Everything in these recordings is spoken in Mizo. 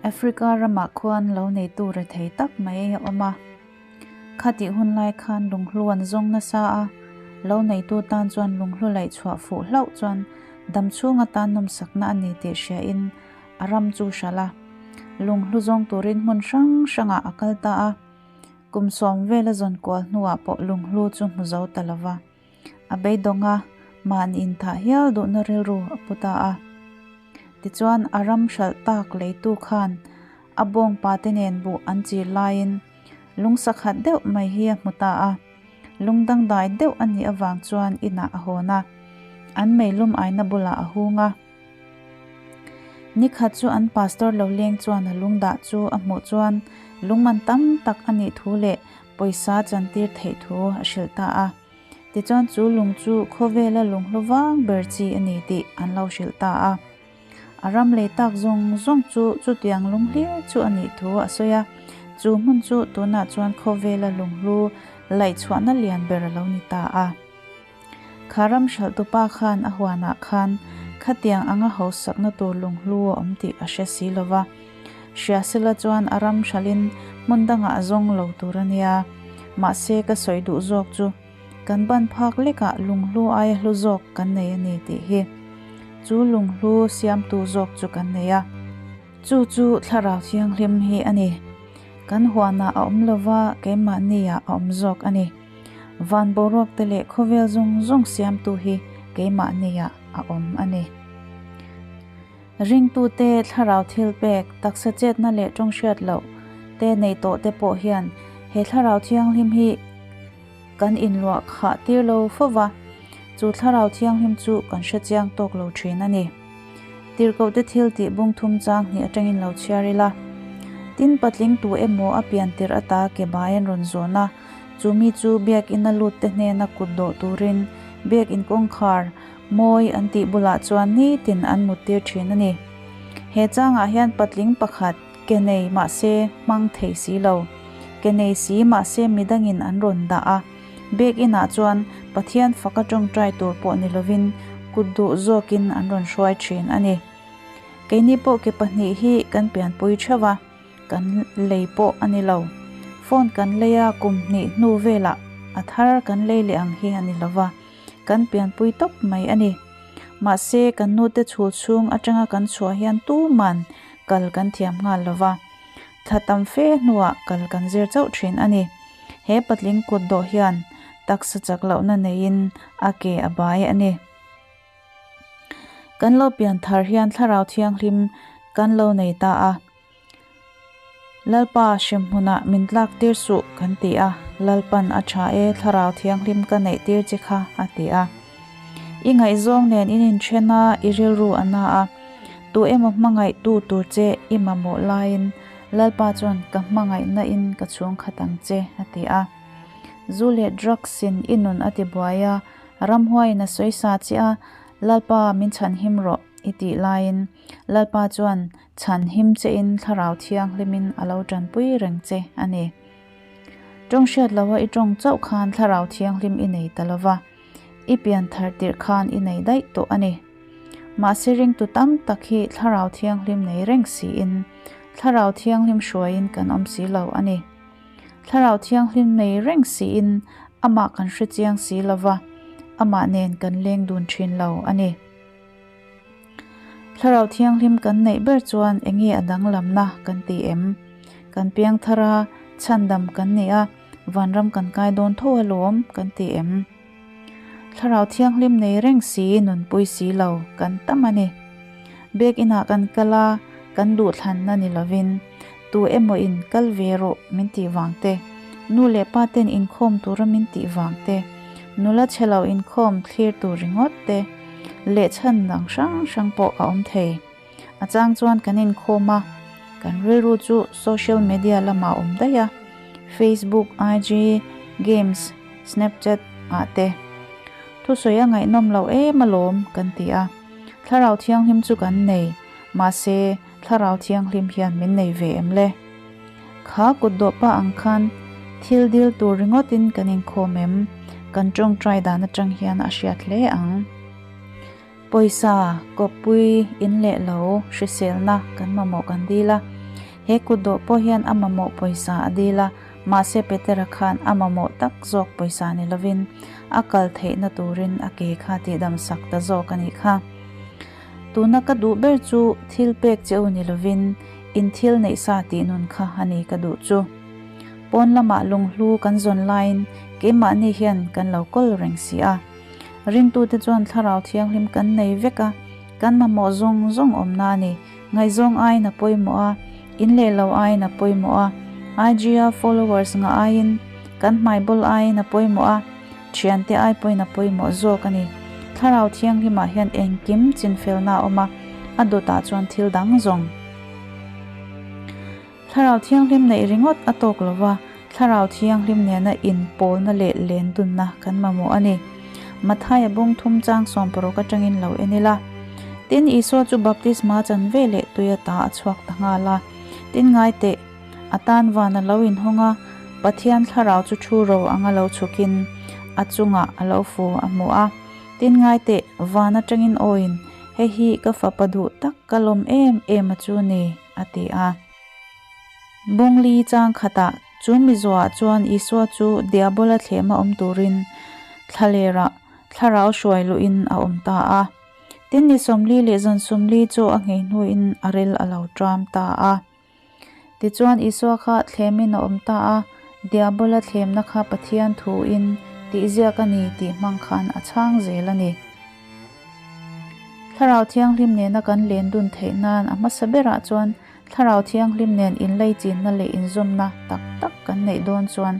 Africa ramah khuan lo neitu rethei tak mai a awm a. Khatih hun lai khan lunghlu an zawng nasa a, lo neitu tan chuan lunghlu laih chhuah fuh hlauh chuan dam chhung atan nawmsakna a ni tih hriain a ram chu hralh a. Lunghlu zawng turin hmun hrang hrangah a kal ta a. Kum sawm vel a zawn kual hnuah pawh lunghlu chu hmu zo ta lo va. A beidawng a, mahni inthah hial duhna rilru a pu ta a. Tichuan a ram hralh tak leitu khan a bawngpa te nen buh an chir laiin lungsa khat deuh mai hi a hmu ta a. Lung dangdai deuh a nih avang chuan inah a hawn a, an meilum aina bulah a hung a. Nikhat chu an pastor lo leng chuan a lungdah chu a hmuh chuan lungman tam tak a nih thu leh pawisa chantir theih thu a hrilh ta a. Tichuan chu lung chu khawvela lunghlu vang ber chi a ni tih an lo hrilh ta a. A ram lei tak zawng zawng chu chutiang lung hlir chu a nih thu a sawi a. Chu hmun chu tunah chuan khawvela lunghlu laihchhuahna lian ber a lo ni ta a. Kha ram hralhtupa khan a huanah khan khatiang anga hausakna tur lunghlu a awm tih a hre si lo va. Hria sela chuan a ram hralhin hmun dangah a zawng lo tur a nia. Mahse ka sawi duh zawk chu kan ban phak lekah lunghlu aia hlu zawk kan nei a ni tih hi. Chu lunghlu siamtu zawk chu kan nei a. Chu chu thlarau thianghlim hi a ni. Kan huanah a awm lo va, keimahniah a awm zawk a ni. Van boruak te leh khawvel zawng zawng siamtu hi keimahniah a awm a ni. Ringtute thlarau thil pek, taksa chetna leh tawng hriat loh te nei tawh te pawh hian he thlarau thianghlim hi kan inluah khah tir lo fo va, chu thlarau thianghlim chu kan hre chiang tawk lo thin a ni. Tirhkohte thil tih bung thum chang hnih atangin lo chhiar ila. Tin patling tu emaw a pian tirh ata ke bai an rawn zawn a, chu mi chu biakinn a lut te hnena kut dawh turin biakinn kawngkhar mawi an tih bulah chuan nitin an mut tir thin a ni. He changah hian patling pakhat ke nei mahse hmang thei si lo, ke nei si mahse midangin an rawn dah a, Biakinah chuan Pathian faka tawngtai tur pawh ni lovin kut duh zawkin an rawn hruai thin a ni. Keini pawh ke pahnih hi kan pianpui theuh a, kan lei pawh a ni lo. Phone kan lei a kum hnih hnu velah a thar kan lei leh ang hi a ni lova, kan pianpui tawp mai a ni. Mahse kan nute chhul chhung atanga kan chhuah hian tuman kal kan thiam nghal lova, thla tam fe hnuah kal kan zir chauh thin a ni. He patling kut dawh hian taksa chak lohna neiin a ke a bai a ni. Kan lo pian thar hian thlarau thianghlim kan lo nei ta a. Lalpa hremhmunah min tlak tir suh kan ti a, Lalpan a tha e thlarau thianghlim ka neih tir che kha a ti a. I ngaihzawng nen in inthen a, i rilru a na a, tu emaw hmangaih tu tur che i mamawh laiin Lalpa chuan ka hmangaihna in ka chhung khat ang che, a ti a. Zu leh drugs in i nun a ti buai a, ramhuai in a sawi sa che a, Lalpa min chhan him rawh i tih laiin Lalpa chuan chhan him che in thlarau thianghlim in a lo tanpui reng che a ni. Tawng hriat loha i tawng chauh khan thlarau thianghlim i nei ta lova, i pian thar tirh khan i nei daih tawh a ni. Mahse ringtu tam tak hi Thlarau Thianghlim nei reng siin Thlarau Thianghlim hruaiin kan awm si lo a ni. Thlarau Thianghlim nei reng siin amah kan hre chiang si lo va, amah nen kan leng dun thin lo a ni. Thlarau Thianghlim kan neih ber chuan enge a danglamna kan ti em? Kan piangthar a, chhandam kan ni a, vanram kan kai dawn tho alawm kan ti em? Thlarau thianghlim nei reng si, nunpui si lo kan tam a ni. Biakinah kan kal a, kan duhthlanna ni lovin, tu emaw in kal ve rawh min tih vang te, nu leh pa ten inkhawm tura min tih vang te, nula chhe lo inkhawm thlir tur ringawt te, leh chhan dang hrang hrang pawh a awm thei. A chang chuan kan inkhawm a, kan rilru chu social media lamah a awm daih a, Facebook, IG, games, Snapchat ah te. Thusawi a ngaihnawm loh em alawm kan ti a, Thlarau Thianghlim chu kan nei, mahse Thlarau Thianghlim hian min nei ve em le? Kha kut dawh pa ang khan thil dil tur ringawtin kan inkhawm em? Kan tawngtai dan atang hian a hriat hle ang. Pawisa, kawppui, in leh lo, hriselna kan mamawh kan dil a. He kutdawh pawh hian a mamawh pawisa a dil a, mahse Petera khan a mamawh tak zawk pawisa ni lovin a kal theihna turin a ke kha tihdam sak ta zawk a nih kha. Tuna ka duh ber chu thil pek che u ni lovin in thil neih sa tih nun kha a ni ka duh chu. Pawn lamah lunghlu kan zawn laiin keimahni hian kan lo kawl reng si a. Ringtute chuan Thlarau Thianghlim kan nei vek a, kan mamawh zawng zawng awmna a ni. Ngaihzawng aiin a pawimawh a, in leh lo aiin a pawimawh a, IG-a followers ngah aiin, kan hmaibawl aiin a pawimawh a, thiante ai pawhin a pawimawh zawk a ni. Thlarau Thianghlimah hian engkim chinfelna a awm a, a dawtah chuan thil dang zawng. Thlarau Thianghlim neih ringawt a tawk lo va, Thlarau Thianghlim nena inpawlna leh lendunna kan mamawh a ni. Mathaia bung thum chang 60 atangin lo en ila. Tin, Isua chu baptisma chan ve leh tui ata a chhuak ta nghal a. Tin, ngai teh, a tan van a lo inhawng a, Pathian Thlarau chu thu ro anga lo chhukin a chungah a lo fu a hmu a. Tin, ngai teh, van atangin awiin, Hei hi ka fapa duh tak ka lawm em em a chu ni. a ti a. Bungli chang khatah chu mizuah chuan Isua chu Diabola thlema awm turin thlalerah thlarau hruai luhin a awm ta a. Tin ni 40 leh zan 40 chu a nghei hnuin a rel a lo ṭam ta a. Tichuan Isua kha thlemin a awm ta a, Diabola thlemna kha Pathian thuin tihziak a ni tih hmang khan a chhang zel a ni. Thlarau Thianghlim nena kan len dun theih nan a hmasa berah chuan Thlarau Thianghlim nen inleichinna leh inzawmna tak tak kan neih dawn chuan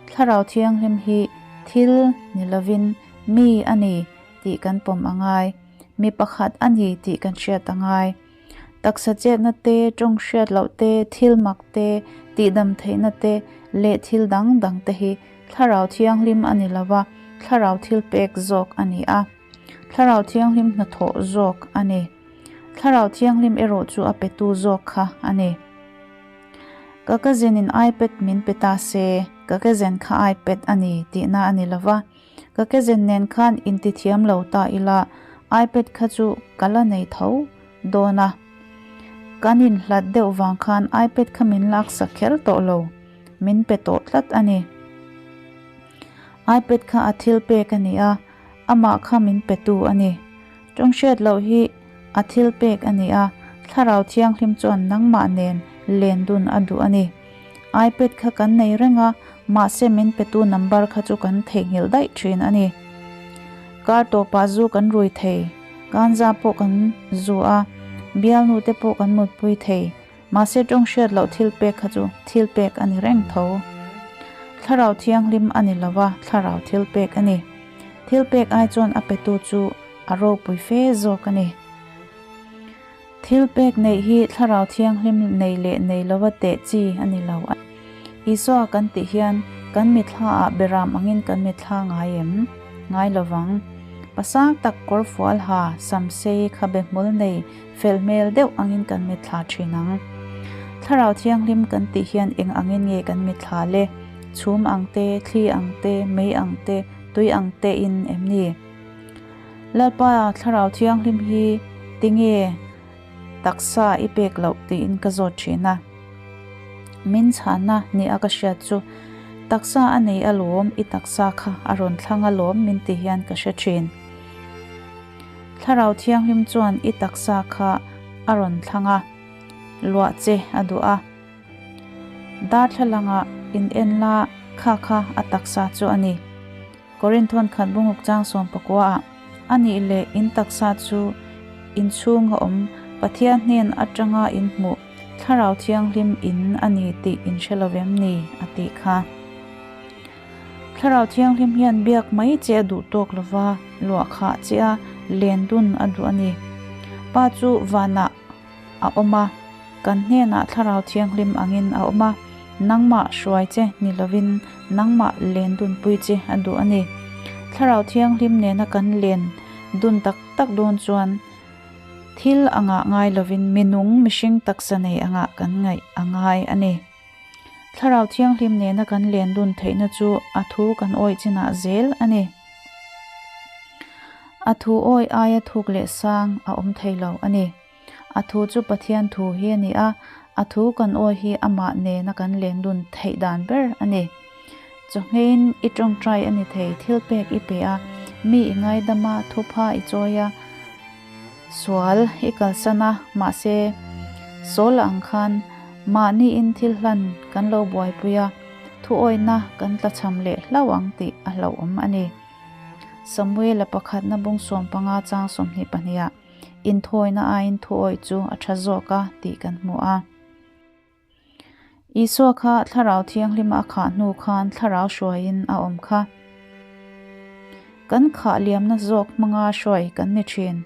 Thlarau Thianghlim hi thil ni lovin mi a ni tih kan pawm a ngai, mi pakhat a ni tih kan hriat a ngai. Taksa chetna te, tawng hriat loh te, thil mak te, tihdam theihna te leh thil dang dang te hi Thlarau Thianghlim a ni lo va, Thlarau thilpek zawk a ni a. Thlarau Thianghlim hnathawh zawk a ni. Thlarau Thianghlim erawh chu a petu zawk kha a ni. Ka cousin in iPad min pe ta se, ka cousin kha iPad a ni tihna a ni lo va. Ka cousin nen khan intithiam lo ta ila, iPad kha chu ka la nei tho dawn a. Kan inhlat deuh vang khan iPad kha min laksak kher tawh lo. Min pe tawh tlat a ni. iPad kha a thil pek a ni a, amah kha min petu a ni. Tawng hriat loh hi a thil pek a ni a, Thlarau Thianghlim chuan nangmah nen len dun a duh a ni. iPad kha kan nei reng a, mahse min petu number kha chu kan theihnghilh daih thin a ni. Kar tawpah zu kan rui thei, kanza pawh kan zu a, bialnu te pawh kan mutpui thei. Mahse tawng hriat loh thil pek kha chu thil pek a ni reng tho. Thlarau Thianghlim a ni lo a, thlarau thil pek a ni. Thil pek ai chuan a petu chu a ropui fe zawk a ni. Thil pek neih hi Thlarau Thianghlim nei leh nei lova teh chi a ni lo. Isua kan tih hian kan mitthla ah beram angin kan mitthla ngai em? Ngai lovang. Pasang tak kawr fual ha, samsei, khabe hmul nei, Fel hmel deuh angin kan mitthla thin ang. Thlarau Thianghlim kan tih hian eng angin nge kan mitthla le? Chhum ang te, thli ang te, mei ang te, tui ang te in em ni? Lalpa, Thlarau Thianghlim hi tinge taksa i pek loh tiin ka zawt thin a. Min chhana ni a ka hriat chu, taksa a nei alawm, i taksa kha a rawn thlang alawm min ti hian ka hre thin. Thlarau Thianghlim chuan i taksa kha a rawn thlang a, luah che a duh a. Darthlalangah in en la kha kha a taksa chu a ni. Korinthawn khat bunguk chang 19 ah, A nih leh in taksa chu in chhunga awm Pathian hnen atanga in hmuh Thlarau Thianghlim in a ni tih in hre lo vem ni? a tih kha. Thlarau Thianghlim hian biak mai che a duh tawk lo va, luah khah che a, len dun a duh a ni. Pa chu vanah a awm a, kan hnenah Thlarau Thianghlim angin a awm a, nangmah hruai che ni lovin nangmah len dunpui che a duh a ni. Thlarau Thianghlim nena kan len dun tak tak dawn chuan thil angah ngai lovin minung mihring taksa nei angah kan ngaih a ngai a ni. Thlarau Thianghlim nena kan len dun theihna chu a thu kan awih chinah zel a ni. A thu awih aia thuk leh sang a awm thei lo a ni. A thu chu Pathian thu hi a ni a, a thu kan awi hi amah nena kan lendun theih dan ber a ni. Chawhngeiin i tawngtai a ni thei, thil pek i pe a, mi i ngaidam a, thupha i chawi a, sual i kalsan a, mahse Saul-a ang khan mahniin thil hlan kan lo buaipui a, thuawihna kan tlachham leh hlauh ang tih a hlauhawm a ni. Samuel-a pakhatna bung 15 chang 22 ah inthawina aiin thuawih chu a tha zawk a tih kan hmu a. Isua kha Thlarau Thianghlima a khah hnu khan Thlarau hruaiin a awm kha. Kan khah liamna zawk hmanga hruai kan ni thin.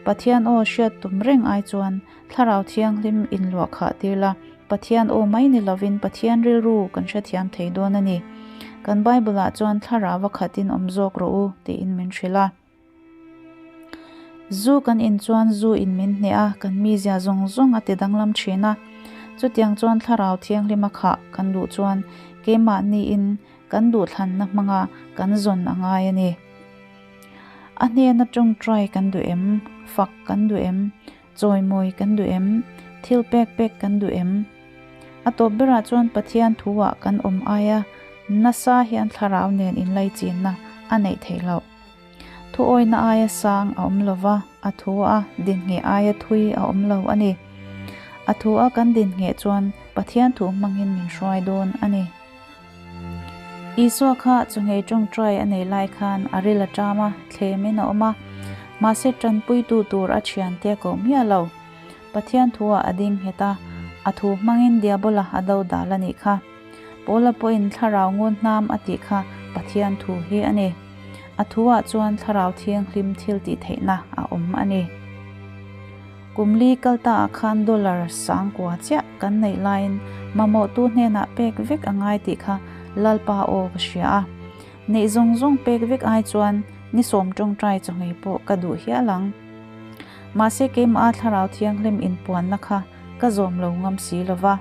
Pathian aw hriat tum reng ai chuan Thlarau Thianghlim inluah khah tir la, Pathian aw mai ni lovin Pathian rilru kan hrethiam thei dawn a ni. Kan Bible-ah chuan Thlarau a khatin awm zawk rawh u tiin min hrilh a. Zu kan in chuan zu in min hneh a, kan mizia zawng zawng a ti danglam thin a. Chutiang chuan Thlarau Thianghlima khah kan duh chuan keimahniin kan duhthlanna hmanga kan zawn a ngai a ni. A hnena tawngtai kan duh em? Fak kan duh em? Chawimawi kan duh em? Thil pek pek kan duh em? A tawp berah chuan Pathian thuah kan awm aia nasa hian Thlarau nen inlaichinna a neih theih loh. Thuawihna aia sang a awm lo va, a thu a dinhngheh aia thui a awm lo a ni. A thu a kan dinhngheh chuan Pathian thu hmangin min hruai dawn a ni. Isua kha chawhngei tawngtai a nei lai khan a ril a ṭam a, thlemin a awm a, mahse ṭanpuitu tur a thiante a koh miah lo. Pathian thu ah a ding nghet a, a thu hmangin Diabola a do dal a nih kha. Paula pawhin thlarau ngun hnam a tih kha Pathian thu hi a ni. A thu ah chuan thlarau thianghlim thil tih theihna a awm a ni. Kum li kal ta ah khan dollar sangkua chiah kan neih laiin mamawhtu hnenah pek vek a ngai tih kha Lalpa aw ka hria a. Neih zawng zawng pek vek ai chuan ni sawm tawngtai chawngei pawh ka duh hial ang. Mahse keimah a thlarau thianghlim inpuanna kha ka zawm lo ngam si lo va.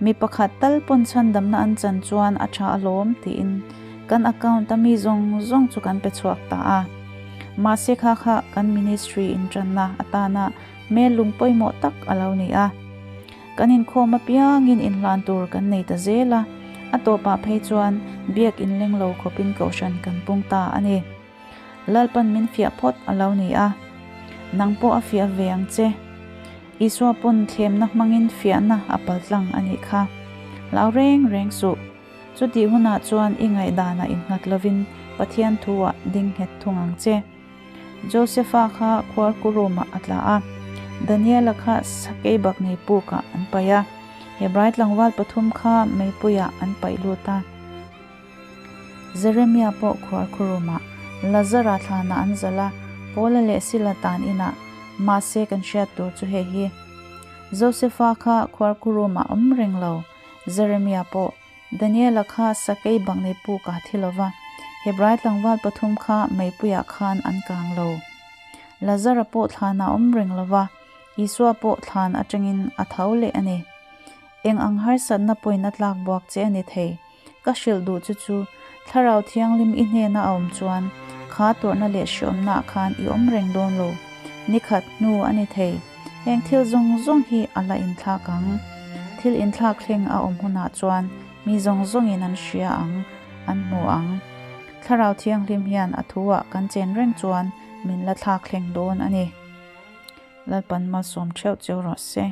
Mi pakhat tal pawn chhandamna an chan chuan a tha alawm tiin kan account a mi zawng zawng chu kan pe chhuak ta a. Mahse kha kha kan ministry intanna atana hmel lung pawimawh tak a lo ni a. Kan inkhawm apiangin inhlan tur kan nei ta zel a, a tawpah phei chuan biak inleng lo khawpin kohhran kan pung ta a ni. Lalpan min fiah phawt a lo ni a, nang pawh a fiah ve ang che. Isua pawn thlemna hmangin fiahna a paltlang a nih kha. Hlau reng reng suh. Chutih hunah chuan i ngaihdanah innghat lovin Pathian thu-ah ding nghet thung ang che. Josepha kha khuarkurumah a tla a, Daniela kha sakei bak nei pukah an paih a, Hebrai tlangval pathum kha meipuiah an paih lut a. Jeremia pawh khuarkhurumah Lazara thlanah an zalh a, Paula leh Sila tan inah, mahse kan hriat tur chu hei hi. Josefa kha khuarkhurumah awm reng lo, Jeremia pawh Daniela kha sakei baknei puk a thi lo va, Hebrai tlangval pathum kha meipuiah khan an kang lo. Lazara pawh thlanah awm reng lo va, Isua pawh thlan atangin a tho leh a ni. Eng ang harsatna pawhin a tlak buak che a ni thei. Ka hrilh duh chu chu, Thlarau Thianghlim i hnena a awm chuan, kha tawrhna leh hriawmnaah khan i awm reng dawn lo. Ni khat hnu a ni thei. Heng thil zawng zawng hi a la inthlak ang. Thil inthlak thleng a awm hunah chuan mi zawng zawngin an hria ang, an hmu ang. Thlarau Thianghlim hian a thu-ah kan chen reng chuan min la thlak thleng dawn a ni. Lalpan malsawm theuh cheu rawh se.